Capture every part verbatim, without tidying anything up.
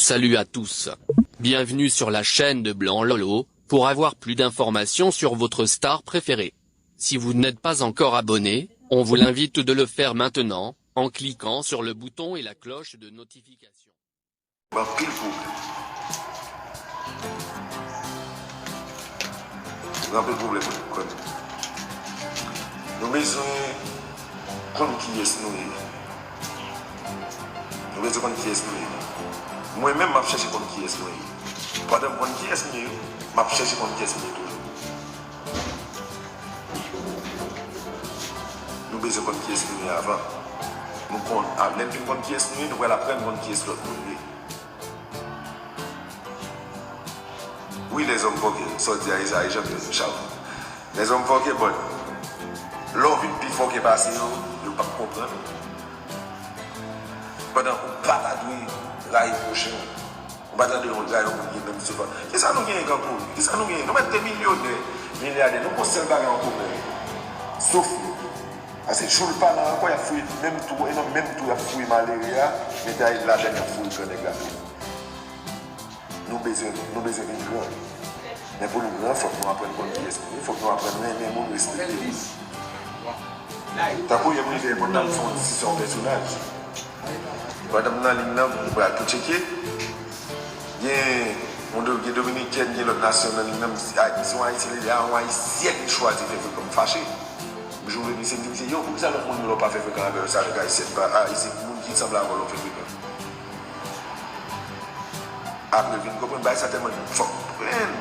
Salut à tous. Bienvenue sur la chaîne de Blanc Lolo. Pour avoir plus d'informations sur votre star préférée. Si vous n'êtes pas encore abonné, on vous l'invite de le faire maintenant, en cliquant sur le bouton et la cloche de notification. Gen anpil pwoblèm. Gen anpil pwoblèm pou nou konn. Nou bezwen konn kiyès nou ye. Nou bezwen konn kiyès nou ye. Mwen menm, m ap chèche konn kiyès mwen ye. Pandan m konn kiyès m ye, m ap chèche konn kiyès m ye toujou. Nou bezwen konn kiyès nou ye avan. Nou konn, a, lè n fin konn kiyès nou ye, nou pral aprann konn kiyès lòt moun ye. Wi, lèzòm fòkè, sa w di a, e sa, e jan m di w, Charles. Lèzòm fòkè, but lè w vin pi fòkè pase yo, yo p ap konprann ou. Pandan ou pa ta dwe rayi pwochen w. Ou pa ta dwe rayi yon moun ki gen menm soufrans. Kisa nou genyen k an komen? Kisa nou genyen? Nou mèt te milyonè, milyadè, nou gon sèl bagay an komen. Soufri. Paske jou l pa la ankò, y ap fouye menm twou, e nan menm twou y ap fouye malere a, mete a ladann, y ap fouye gran nèg la tou. Nou bezwen, nou bezwen vin gran. Men pou nou gran, fòk nou aprann konn kiyès nou ye, fòk nou aprann renmen moun, respekte moun. Tankou yè m rive, mwen t ap fè yon diskisyon yon pèsonaj. Pandan m nan liy nan, m pral tou tcheke. Gen yon do-, gen dominikèn, gen lòt nasyon nan liy nan, m di, "Ay, se yon ayisyen li ye, a yon ayisyèn li chwazi fè frekan." M fache. M joure misye, m di misye, "Yo, poukisa lòt moun yo la w pa fè frekan avè yo, se avèk ayisyèn pa, a, se moun ki sanble avè w la w fè frekan?" Apre vin konprann bagay sa tèlman fòk pran.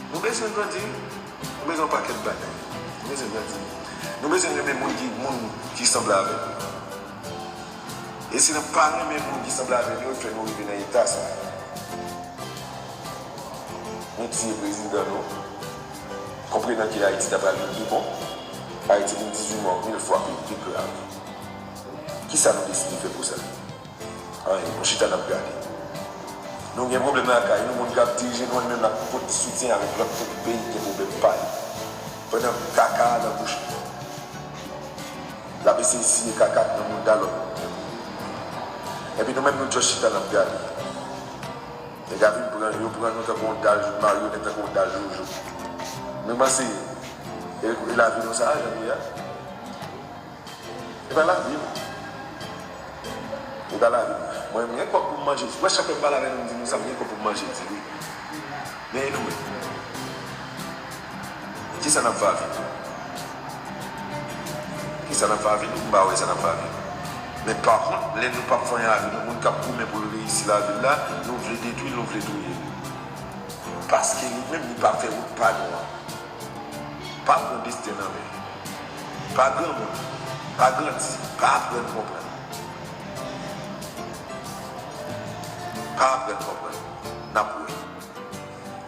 Nou bezwen grandi. Nou bezwen yon pakèt bagay. Nou bezwen grandi. Nou bezwen renmen moun ki, moun ki sanble avèk nou. E se nan pa renmen moun ki sanble avèk nou, yo fè nou rive nan eta sa. Nou tiye prezidan nou. Konprenan ke Ayiti ta pral vin pi bon. Ayiti vin dizuit mò mil fwa pi, pi grav. Kisa nou deside fè pou sa? Anyen, nou chita n ap gade. Nou gen pwoblèm lakay nou, moun k ap dirije nou, li menm l ap pote soutyen avèk lòt peyi ki gen pwoblèm pa yo. Pandan kaka a nan bouch li. L ap eseye siye kaka nan mouda lòt. Epi nou menm nou just chita n ap gade. Nèg la vin pran, yo pran nou tankou yon dal maryonèt, tankou yon dal joujou. Nou panse e, e lavi nou sa a, jan nou ye a? E pa lavi nou. E pa lavi nou. Mwen, m gen kòb pou m manje. Wè chak lè m pale avè nou, m di nou sa, m gen kòb pou m manje diri. Men e nou menm? Kisa n ap fè avè nou? Kisa n ap fè avè nou? M pa wè sa n ap fè avè nou. Men pa kont, lè nou p ap fè anyen avè nou, moun k ap goumen pou l reyisi lavi l la, nou vle detwi l, nou vle touye l. Paske li menm, li pa fè wout pa nou an. Pa pran desten nan men. Pa granmoun. Pa grandi. Pa aprann konprann. Pa aprann konprann. N ap wè.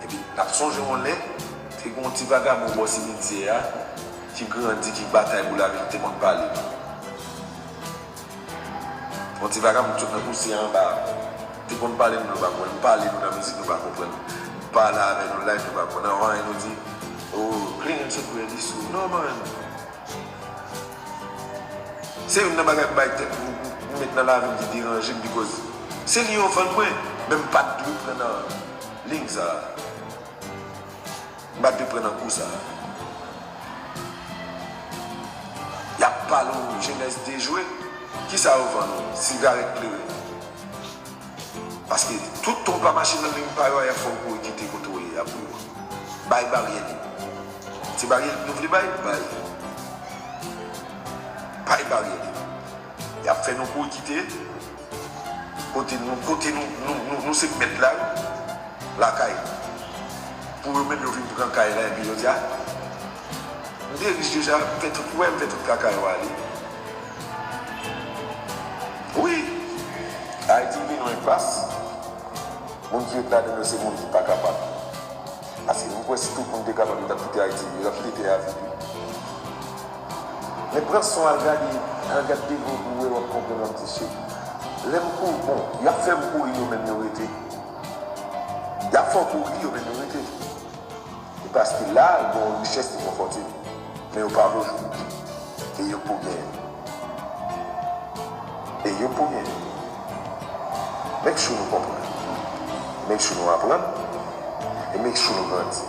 Epi, n ap sonje yon lè, te gen yon ti vagabon bò simityè a, ki grandi, ki batay pou lavi l, te konn pale. Yon ti vagabon k sot nan pousyè anba a. Te konn pale nou, nou pa konprann. M pale nou nan mizik, nou pa konprann. M pale avè nou live, nou pa konprann. Anvan anyen, nou di, "Oh, Clean and Sobriety Soul." Non, man. Se youn nan bagay m bay tèt m, m met nan lavi m ki deranje m, because se li yo vann mwen, men m pa t dwe pran nan liy sa a. M pa t dwe pran nan kou sa a. Y ap pale w jenès dejwe, kisa yo vann ou? Sigarèt kleren. Paske tout tan w pa mache nan liy pa yo a, y ap fè w kouri kite kote w ye a pou yo. Bay baryè lib. Se baryè lib nou vle bay? Bay. Bay baryè lib. Y ap fè nou kouri kite kote nou, kote nou, nou, nou, nou se mèt la, wi. Lakay. Pou yo menm yo vin pran kay la, epi yo di, "A, m te rich deja, m fè tout, wè, m fè tout kaka yo ale." Wi. Ayiti vin yon enpas. Moun ki ret ladan yo se moun ki pa kapab. Paske m kwè si tout moun te kapab, yo t ap kite Ayiti, yo t ap kite tè a vid wi. Men pran son, al gade, al gade devan w pou w wè, w ap konprann w ap di, "Shit." Lè m kou, bon, y ap fè m kouri, yo menm yo rete. Y ap fè w kouri, yo menm yo rete. E paske la, gon richès li konfòte, men yo pa vle w jwenn. E yo pou genyen. E yo pou genyen. Make sure nou konprann. Make sure nou aprann e make sure nou grandi.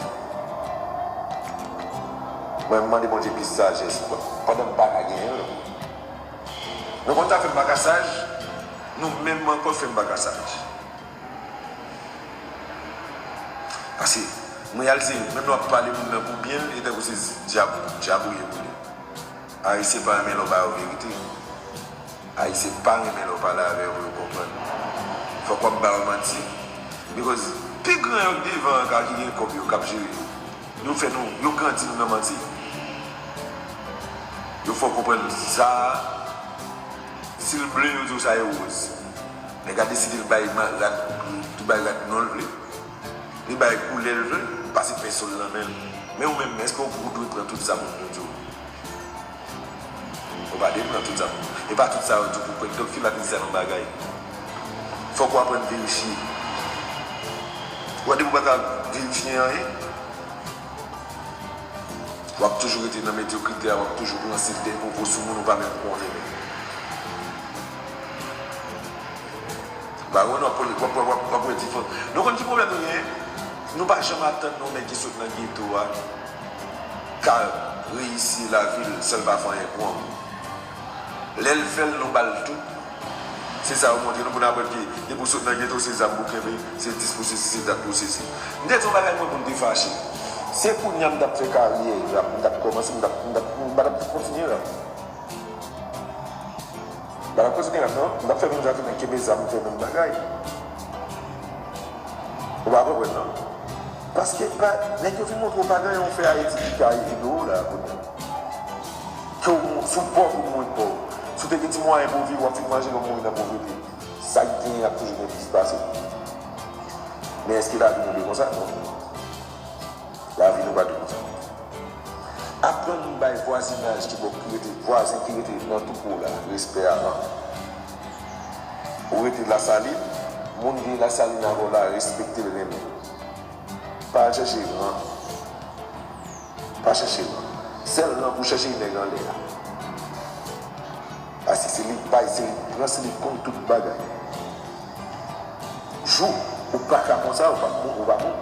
Mwen, m mande Bondye plis sajès pandan m pa ka genyen l. Nou konn sa fè m pa ka saj, nou menm ankò fè m pa ka saj. Paske m reyalize, menm lè w ap pale moun nan pou byen l, e tankou se dyab, dyab ou ye pou li. Ayisyen pa renmen lè w ba yo verite. Ayisyen pa renmen lè w pale avè yo pou yo konprann. Fòk w ap ba yo manti. Because pi gran yo k devan an ka ki gen kòb yo, k ap jere yo. Yo fè nou, yo grandi nou nan manti. Yo fè w konprann sa a, si l ble, yo di w sa e woz. Nèg la deside l bay ma-, rat, li bay rat non l vle. Li bay koulè l vle, pase penso l nan men l. Men ou menm, èske ou, ou dwe pran tout sa moun yo di w? Ou pa dwe pran tout sa moun. E pa tout sa yo di w pou kwè. Donk, fil la te di sa nan bagay. Fòk ou aprann verifye. Ou wè, depi ou pa ka verifye anyen, w ap toujou rete nan medyokrite a, w ap toujou pran sèten pwopo sou moun ou pa menm konnen menm. Ba, wè, nou ap, w ap, w ap, w ap, w ap wè diferans. Nou konn ki pwoblèm nou genyen? Nou pa janm atann yon nèg ki sot nan geto a ka reyisi lavi l san l pa fè anyen pou ann. Lè l fè l, nou ba l tout. Se sa yo montre nou pou n aprann ke depi w sot nan geto, se zam pou kenbe, se dis pou sesi, se dat pou sesi. M te di yon bagay mwen pou m te fache. Se kounye a m t ap fè karyè rap, m t ap kòmanse, m t ap, m t ap, m pa t ap kontinye rap. M pa t ap kontinye rap, non. M t ap fè menm jan avèk nèg kenbe zam, m fè menm bagay. Ou pa konprann, non? Paske pa, nèg yo fin montre w pa gen yon fè Ayiti ki ka ede w la, kounye a. Ke w, si w pòv, ou mouri pòv. Si w te gen ti mwayen pou w viv, w ap fin manje lè w mouri nan povrete. Sa k genyen ap toujou gen plis pase w. Men èske lavi nou dwe konsa? Non. Lavi nou pa dwe konsa. Aprann bay vwazinaj ki bò, ki rete, vwazen ki rete nan tou kou w la, respè avan. Ou rete Lasalin, moun ki Lasalin avè w la, respekte l, renmen l. Pa al chèche gran. Pa chèche gran. Sèl gran pou chèche, e nèg anlè a. Paske se li k bay, se li k pran, se li k konn tout bagay. Jou ou pa ka konsa, ou p ap bon, ou pa bon.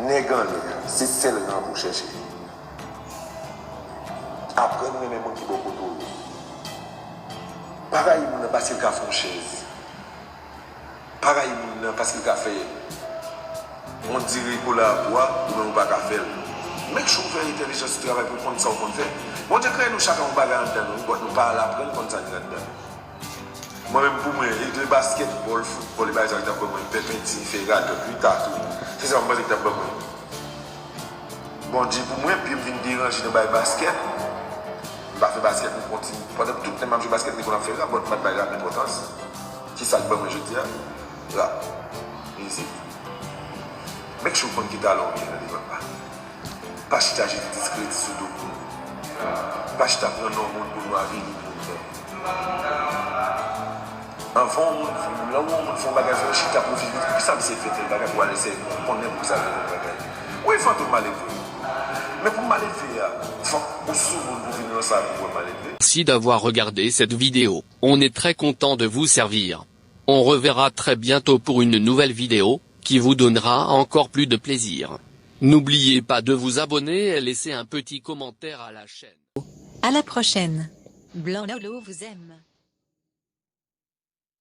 Nèg anlè a, se sèl gran pou chèche. Aprann renmen moun ki bò kote w yo. Pa rayi moun nan paske l ka fè w chèz. Pa rayi moun nan paske l ka fè yon diri kola pou ou, ou menm ou pa ka fè l. Make sure w fè entèlijans ou travay pou w konn sa w konn fè. Bondye kreye nou chak ak yon bagay anndan nou, but nou pa al aprann konn sa ki anndan nou. Mwen menm pou mwen, e de baskètbòl, foutbòl, e bagay sa yo ki t ap ban mwen pèpenti, fè radòt, wi, tatou. Se sa m panse ki t ap ban mwen. Bondye pou mwen, pye m vin deranje nan bay baskèt. M pa fè baskèt, m kontinye. Pandan tout tan m ap jwe baskèt, m te konn ap fè rap, but m pa t bay rap enpòtans. Ki sa k ban mwen jodi a? Rap. Mizik. Make sure w konn ki talan w gen nan devan pa. Pa chita jete diskredi sou do moun. Pa chita pran non moun pou nou avili moun nan. Anvan yon moun, lè yon moun fè yon bagay, fò w chita pou w vin di, poukisa misye fè tèl bagay, pou w al eseye konprann poukisa l fè tèl bagay. Wi, Fantom maledve. Men pou maledve a, fòk ou sou moun pou vin nan sa pou w wè maledve. Merci d'avoir regardé cette vidéo. On est très content de vous servir. On reverra très bientôt pour une nouvelle vidéo qui vous donnera encore plus de plaisir. N'oubliez pas de vous abonner et laisser un petit commentaire à la chaîne. À la prochaine. Blanc Lolo vous aime.